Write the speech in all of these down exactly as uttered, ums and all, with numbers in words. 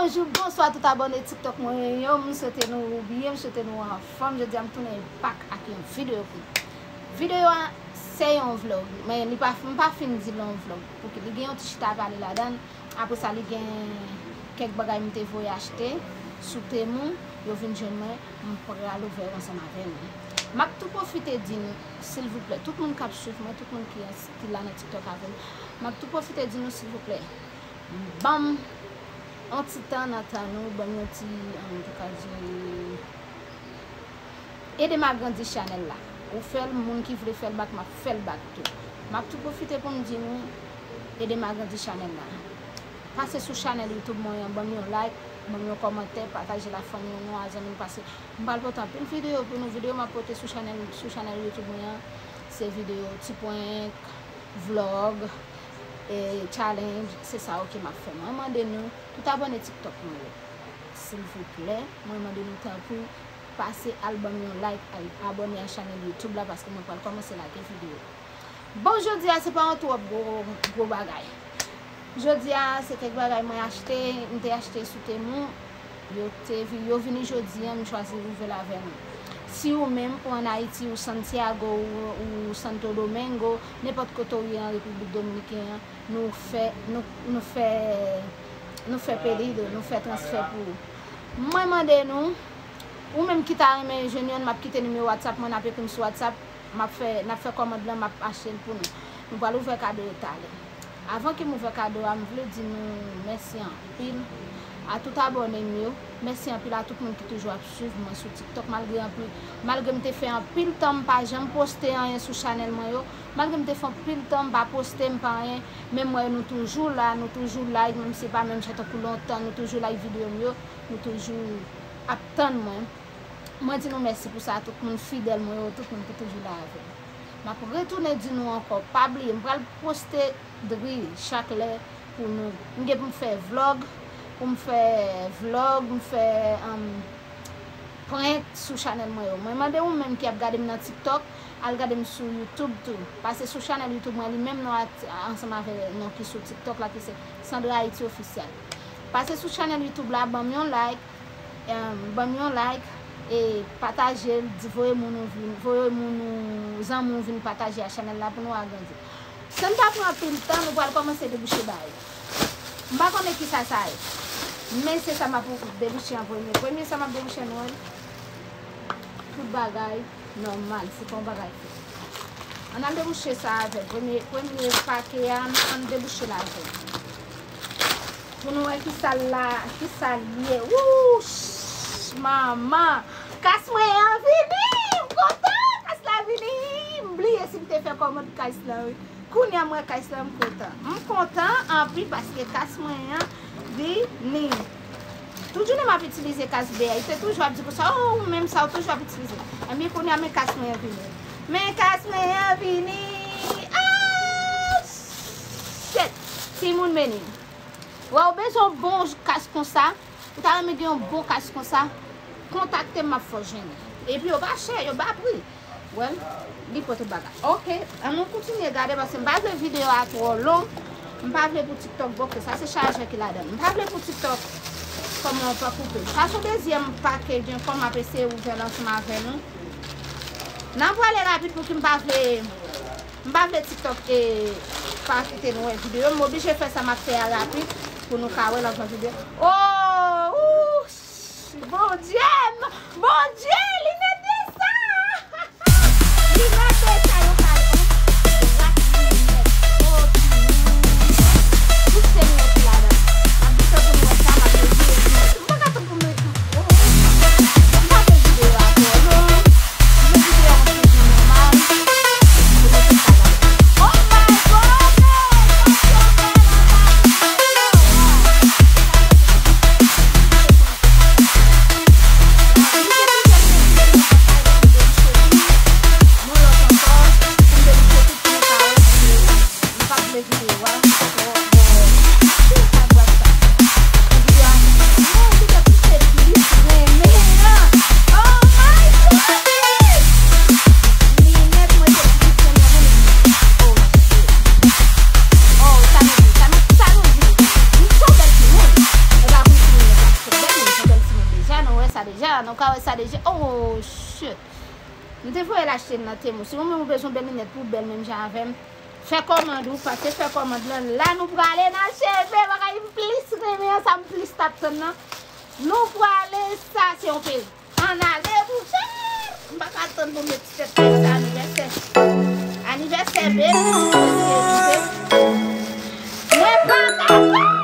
Bonjou, bonswa tout abòne TikTok mwen yo. M swete nou byen, m swete nou anfòm. Jodi a m tounen back ak yon videyo pou nou. Videyo a se yon vlog, men li pa, m pa fin di l yon vlog. Pouki li gen yon ti chita pale ladan l. Apre sa, li gen kèk bagay m te voye achte sou Temu. Yo vin jwenn mwen, m pral ouvè yo ansanm avè nou. M ap tou pwofite di nou, silvouplè, tout moun k ap swiv mwen, tout moun ki, ki la nan TikTok avè m, m ap tou pwofite di nou, silvouplè, ban m yon ti tan nan tan nou, ban m yon ti, an, m te ka di, ede m agrandi chanèl la. Ou fè l, moun ki vle fè l back, m ap fè l back tou. M ap tou pwofite pou m di nou, ede m agrandi chanèl la. Pase sou chanèl YouTube mwen an, ban m yon like, ban m yon kòmantè, pataje l ak fanmi w, a zanmi w, paske m pral pote anpil videyo pou nou. Videyo m ap pote sou chanèl, sou chanèl YouTube mwen an, se videyo ti prank, vlog, e challenge, se sa yo ke m ap fè. Mwen mande nou, tout abòne TikTok mwen yo, silvouplè, mwen mande nou tanpri, pase al ban m yon like, al abòne a chanèl YouTube la, paske mwen pral kòmanse lage videyo. Bon, jodi a se pa yon twòp gwo, gwo bagay. Jodi a se kèk bagay mwen achte, m te achte sou Temu. Yo te vi-, yo vini jodi a, m chwazi ouvè l avè nou. Si ou menm, ou ann Ayiti, ou Santiago, ou, ou Santo Domingo, nenpòt kote ou ye an Repiblik Dominiken an, nou fè, nou, nou fè, nou fè pedido, nou fè transfè pou ou. Mwen mande nou, ou menm ki ta renmen jwenn youn, m ap kite nimewo WhatsApp mwen, n ap ekri m sou WhatsApp, m ap fè, n ap fè kòmand lan, m ap achte l pou nou. Nou pral ouvè kado yo talè. Avan ke m ouvè kado a, m vle di nou mèsi anpil a tout abòne m yo. Mèsi anpil a tout moun ki toujou ap swiv mwen sou TikTok, malgre anpil, malgre m te fè anpil tan m pa janm poste anyen sou chanèl mwen yo, malgre m te fè anpil tan m pa poste, m pa anyen, men m wè nou toujou la, nou toujou like, menm si se pa menm jan tankou lontan, nou toujou like videyo m yo, nou toujou ap tann mwen. Mwen di nou mèsi pou sa, tout moun fidèl mwen yo, tout moun ki toujou la avè m. M ap retounen di nou ankò, pa bliye, m pral poste dri chak lè pou nou. M gen pou m fè vlog, pou m fè vlog, m fè, um, prank sou chanèl mwen yo. Mwen mande ou menm ki ap gade m nan TikTok, al gade m sou YouTube tou. Pase sou chanèl YouTube mwen, li menm non, ansanm avè non ki sou TikTok la, ki se Sandra Haiti Officiel. Pase sou chanèl YouTube la, ban m yon like, em, ban m yon like, e pataje l, di voye moun ou vin, voye moun ou, zanmi w vin pataje a chanèl la pou nou agrandi. San n pa pran anpil tan, nou pral kòmanse debouche bagay. M pa konnen kisa sa ye. Men se sa m ap debouche an premye. Premye sa m ap debouche nou wè l. Tout bagay nòmal, se pa yon bagay fèt. Ann al debouche sa avè l. Premye, premye pake a, ann, ann debouche l avè l. Pou nou wè kisa l la, kisa l ye. Wouch! Manman! Kas mwen an vini! M kontan! Kas la vini! M bliye si m te fè kòmand kas la, wi. Kounye a m wè kas la, m kontan. M kontan anpil paske kas mwen an vini. Tout jounen m ap itilize kas Bea. Li te toujou ap di konsa, "Oh, ou menm sa, ou toujou ap itilize." Ebyen, kounye a, men kas mwen an vini. Men kas mwen an vini. Ah! Shit! Timoun, men li. Wè, ou bezwen yon bon kas konsa. Ou ta renmen gen yon bon kas konsa? Kontakte m, m ap fè w jwenn li. Epi yo pa chè, yo ba pri. Well, li pran tout bagay. Ok, ann nou kontinye gade paske m pa vle videyo a twò long. M pa vle pou TikTok bloke. Sa se chajè ki ladan l. M pa vle pou TikTok kòman pa koupe. Sa se dezyèm packaging kòm m ap eseye ouvè l ansanm avè nou. N a pwale rapid pouki m pa vle M pa vle TikTok e pa kite nou wè videyo. M oblije fè sa m ap fè a rapid pou nou ka wè l anvan videyo. Oh! Ouch! Bondye m! Bondye! Li mete sa! Li mete sa yo kale. Oh! Rat li mèt. Oh! Tout se nou ki ladan. M ap di sa pou nou wè sa, m ap revire. M pa ka tann pou m ret. Deja, nou ka wè sa deja. Oh, shit. M te voye l achte l nan Temu. Si ou menm ou bezwen bèl linèt pou w bèl menm jan avè m, fè kòmand ou, pase fè kòmand lan. La nou prale nan cheve, bagay m plis renmen an, sa m plis t ap tann nan. Nou prale, sa se yon peri. Ann ale, mouche! M pa ka tann pou m met ti tèt mwen sa anivèsè. Anivèsè, baby. Mwen pa ka tann!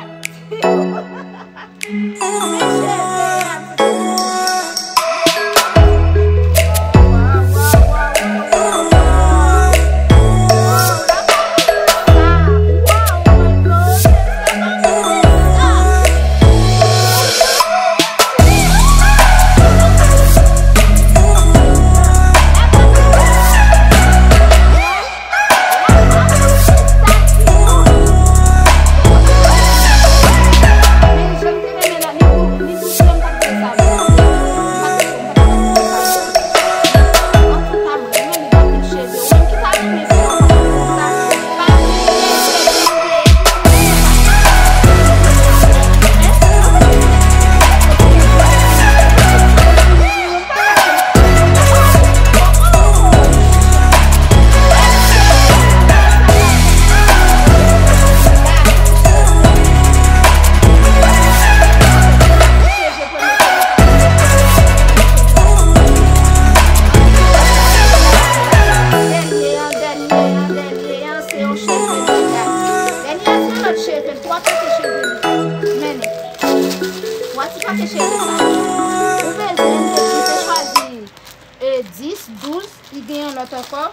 Dènye an, dènye an, dènye an, se yon cheve deja. Dènye an, se yon lòt cheve, twa pakèt cheve li. Men li. Twa ti pakèt cheve sa. Ou bezwen, m te, m te chwazi, e, dis, douz, li gen yon lòt ankò,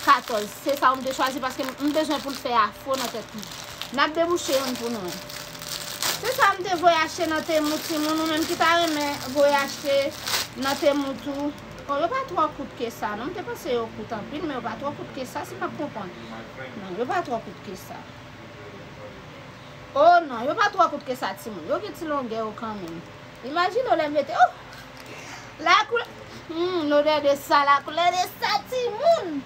katòz. Se sa m te chwazi paske m, m bezwen pou l fè afro nan tèt mwen. N ap debouche youn pou nou wè. Se sa m te voye achte nan Temu, timoun, ou menm ki ta renmen voye achte nan Temu tou. Oh, yo pa twò kout ke sa, non. M te panse yo kout anpil, men yo pa twò kout ke sa, si m ap konprann. Non, yo pa twò kout ke sa. Oh non, yo pa twò kout ke sa, timoun. Yo gen ti longè yo kanmenm. Imajine w lè m mete, oh! La koulè, hmm, lodè de sa, la koulè de sa, timoun!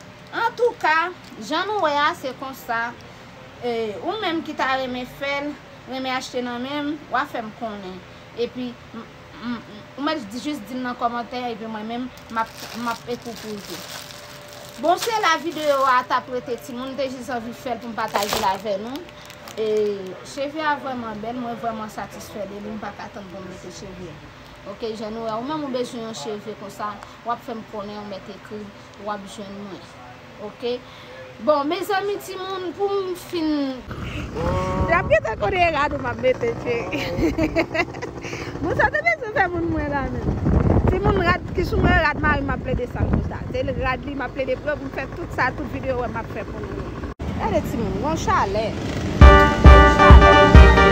Antouka, jan nou wè a, se konsa. E, ou menm ki ta renmen fè l, renmen achte nan men m, w a fè m konnen. Epi, m, m, m, ou mèt di, jis di m nan kòmantè, epi mwen menm, m ap, m ap ekri w pou ou tou. Bon, se la videyo a t ap rete, timoun, m te jis anvi fè l pou m pataje l avè nou. E, cheve a vrèman bèl, mwen vrèman satisfè de li, m pa ka tann pou m mete cheve a. Ok, jan nou wè, ou menm ou bezwen yon cheve konsa, w ap fè m konnen, ou mèt ekri, w ap jwenn mwen. Ok? Bon, mezanmi, timoun, pou m fin. Y ap gentan konnen e rad ou m ap mete, cheri. Bon, sa te bezwen fè moun mwen la menm. Timoun, rad ki sou mwen, rad mari m ap plede sal konsa. Se rad li m ap plede pran pou m fè tout sa, tout videyo wè m ap fè pou nou. Gade timoun, gon chalè. Gon chalè. Gon chalè.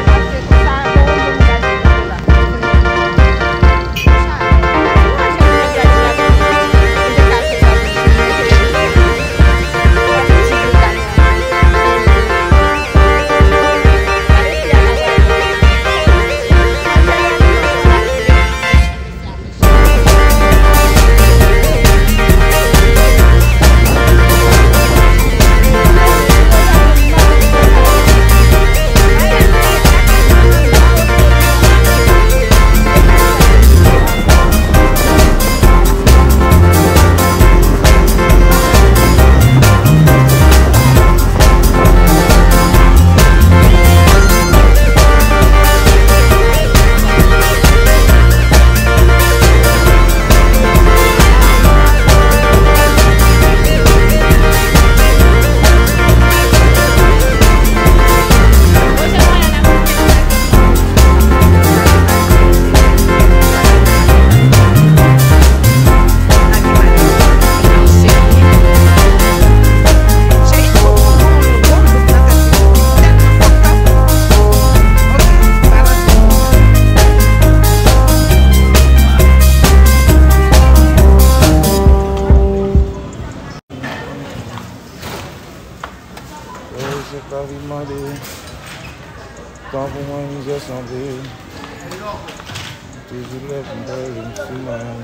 Lè se pa vin mande tan pou mwen, mizè sanble. Toujou lè pou m pale m sou mwen.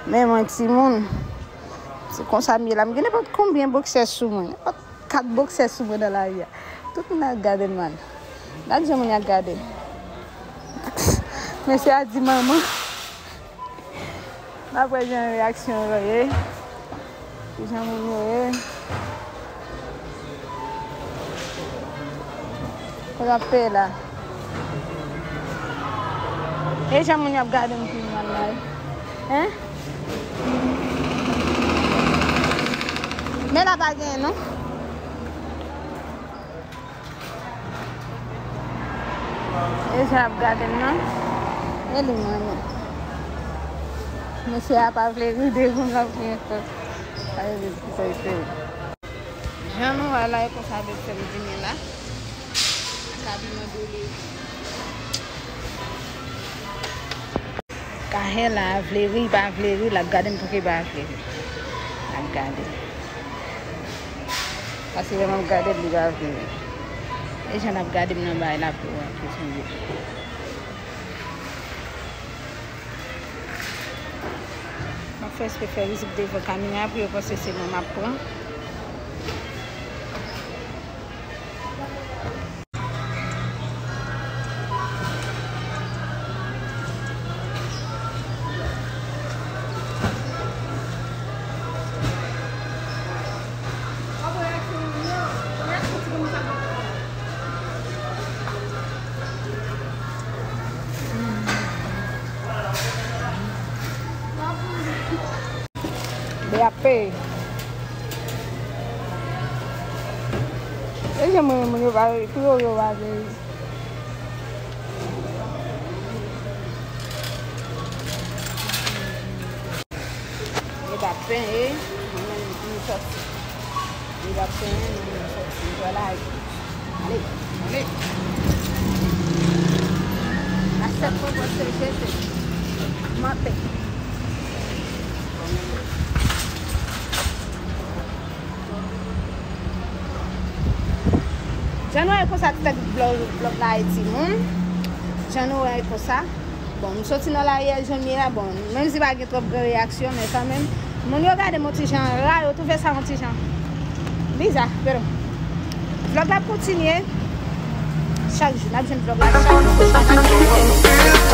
Men mwen, timoun, se konsa m ye la. M gen nenpòt konbyen boksè sou mwen. Nenpòt kat boksè sou mwen nan lari a. Tout moun ap gade m, man. Gad jan moun yo ap gade m. Mesye a di manman. M ap wè jan reyaksyon yo ye. Ki jan moun yo ye. Kote w ap peye la? E jan moun yo ap gade m pou m al la. Hein? Men la pa genyen non. E jan ap gade m nan. E li mwen menm. Mesye a pa vle ri devan m, l ap ri ankò. Gade pou sa l fè. Jan nou wè la, e konsa bèl fè m vini la. Ak abiman de Levi. Kahè la, vle ri, pa vle ri, l ap gade m pou ki pa vle ri. L ap gade. Paske lè m ap gade l, li pa vle ri. E jan l ap gade m nan bagay la pou wè, pou sonje. M ap fè espre fè rizik devan kamera pou yo panse se mwen m ap pran. B A P. E jan mwen, moun yo pa, pou yo, yo pa vle. Li pa penyen, mwen menm, m sòti. Li pa penyen, mwen menm, m sòti. M pral ale. Ale, ale. Nan sèt fò pwòs se jete. Mante. Jan nou wè konsa ti tèt vlòg, vlòg la ye timoun. Jan nou wè konsa. Bon, m soti nan lari a, jan m ye la, bon, menm si pa gen twòp gran reyaksyon, men kanmenm, moun yo gade m yon ti jan ra, yo twouve sa yon ti jan biza, pero vlòg la ap kontinye. Chak jou, n ap jwenn vlòg la chak jou, chak jou.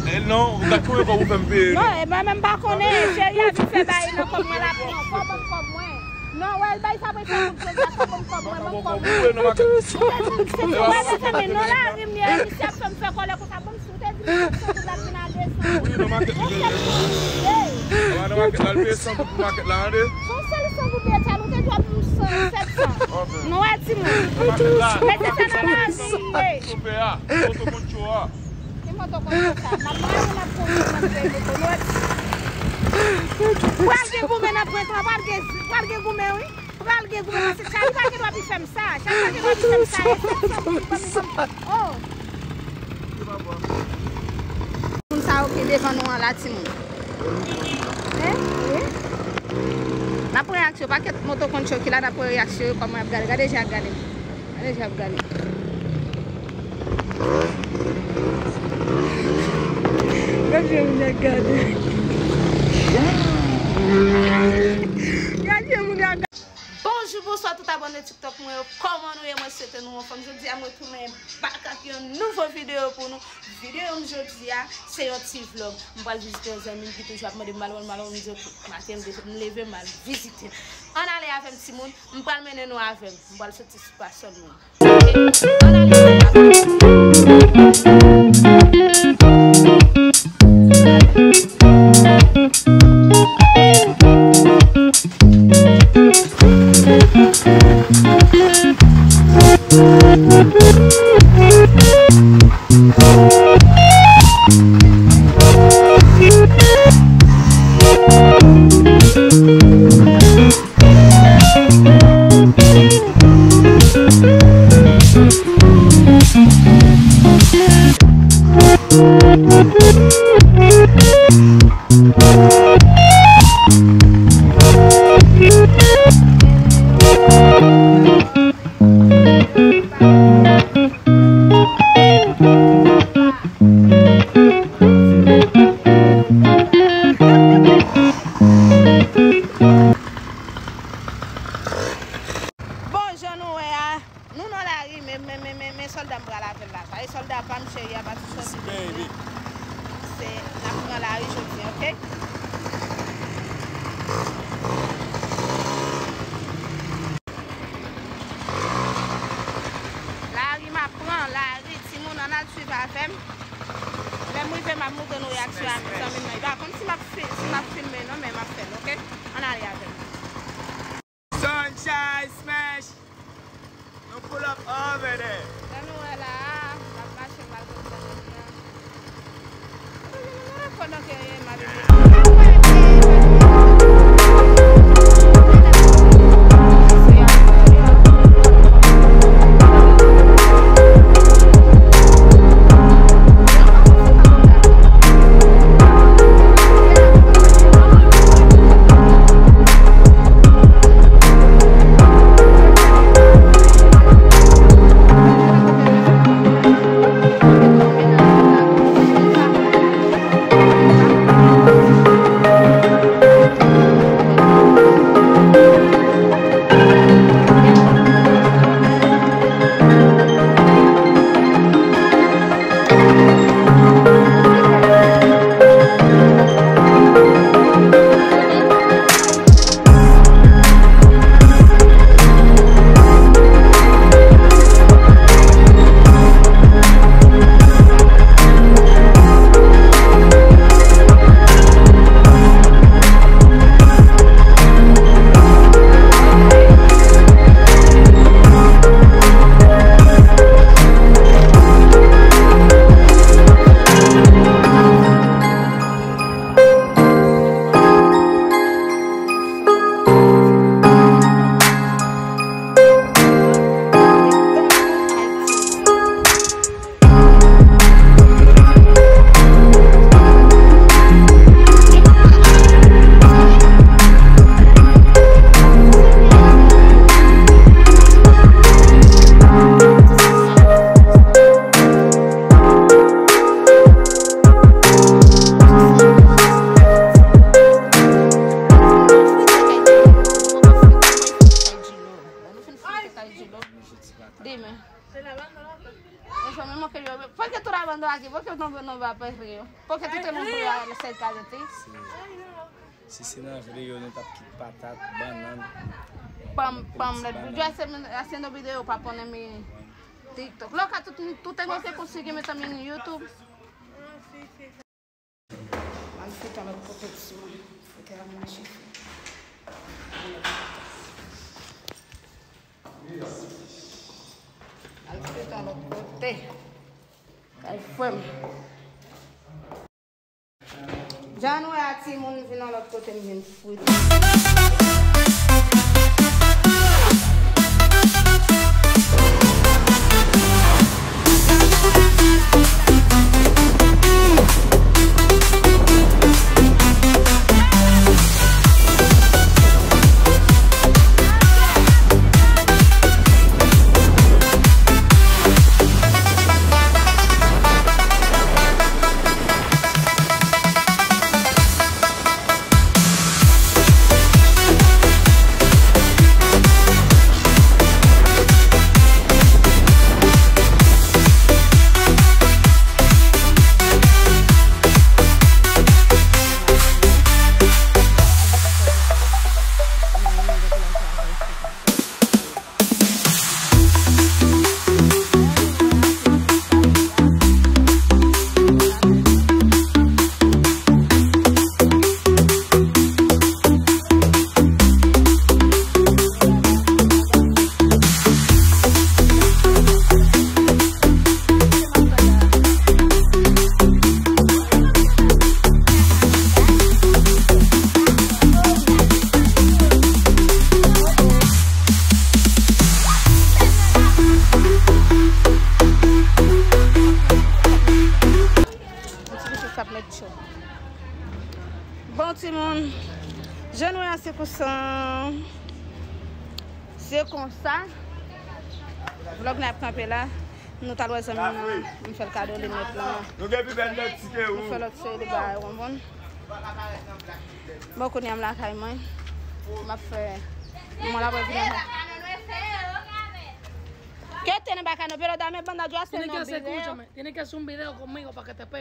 E non, ou ka touye kòb ou fè m peye. Non, e mwen menm pa konnen, cheri a vin fè bagay nan kòb mwen la, pran kòb, ban m kòb mwen. Non, wè, l bay sa mwen fè moun fè sa, ban m kòb mwen, ban m kòb mwen. Ou pèdi, se ti bagay sa, men non, lari m ye, misye ap fè m fè kòlè konsa, ban m sou te di m san goud la vin a de san goud. Ou kèk moun ye. Ou pa nan makèt la, l peye san goud pou makèt la, tande? Son sèl san goud li ye, tchè, nou te dwe pou san, sèt san. Non, wè, timoun. Mete sa nan lari m ye. Chofè a, otokoncho a. Foto konn konsa. M ap mare l ap pran yon prank de rekonèt. Pral gen goumen nan prank lan, pral gen, pral gen goumen, wi. Pral gen goumen, paske Charly pa gen dwa pi fè m sa. Charly pa gen dwa pi fè m sa. E sèt san pou li ban m kòm. Oh. Moun sa yo ki devan nou an la, timoun. Hein? Wi. N ap pran reyaksyon. Pakèt moto konn choke la, n ap pran reyaksyon yo, kòman y ap gade. Gade jan y ap gade. Gade jan y ap gade. Gade jan moun y ap gade. Gade jan moun y ap gade. Bonjou, bonswa tout abòne TikTok mwen yo. Kòman nou ye? Mwen swete nou anfòm. Jodi a, mwen tounen back ak yon nouvo videyo pou nou. Videyo m jodi a, se yon ti vlog. M pral vizite yon zanmi m ki toujou ap mande m m al wè l, m al wè l, m di ok. Maten m deja, m leve, m al vizite l. Ann ale avè m, timoun. M pral mennen nou avè m. M pral soti sou pasòn mwen. Bon, jan nou wè a, nou nan lari, men, men, men, men, men sòlda m pral avè l la. Sa e sòlda pa m, cheri a pati sòti depi. Se, n ap pran lari jodi, ok? Lari m ap pran, lari, timoun, ann al swiv avè m. Lè m rive, m ap montre nou reyaksyon a zanmi m nan. Li pa konn si m ap fi-, si m ap filme non, men m ap fè l, ok? Ann ale avè m. Sunshine Smash! Nou pull up over there. Jan nou wè la a, m ap mache, m al jwenn zanmi m nan. Dime. Eso mismo que yo veo. ¿Por qué tú lavando aquí? ¿Por qué no, no va para el río? ¿Por qué tú tienes un río cerca de ti? Sí. Si se nan río nou t ap kit patat, bannann. Pam, pam, yo haciendo, haciendo video para poner mi TikTok. Loca, tú, tú tienes que conseguirme también en YouTube. Al fete a lòt kote ti mwen. Fete a mwen chifon. Al fete a lòt kote. Kay frè m. Timoun vin nan lòt kote m vin frit. Yon ti piti sap met cho. Bon, timoun, je nou wè a se konsa. Se konsa. Vlòg la ap kanpe la. Nou t al wè zanmi m nan. M fè l kado linèt lan. Nou gen pi bèl nèg ti ke ou. M fè lòt seri de bagay, ou konprann? Bon, kounye a m lakay mwen. M ap fè. Mwen la wè vin. Kete nan baka nou, pero dame banda, yo hacen un video. Tiene que hacer escúchame, tiene que hacer un video conmigo para que te pegue.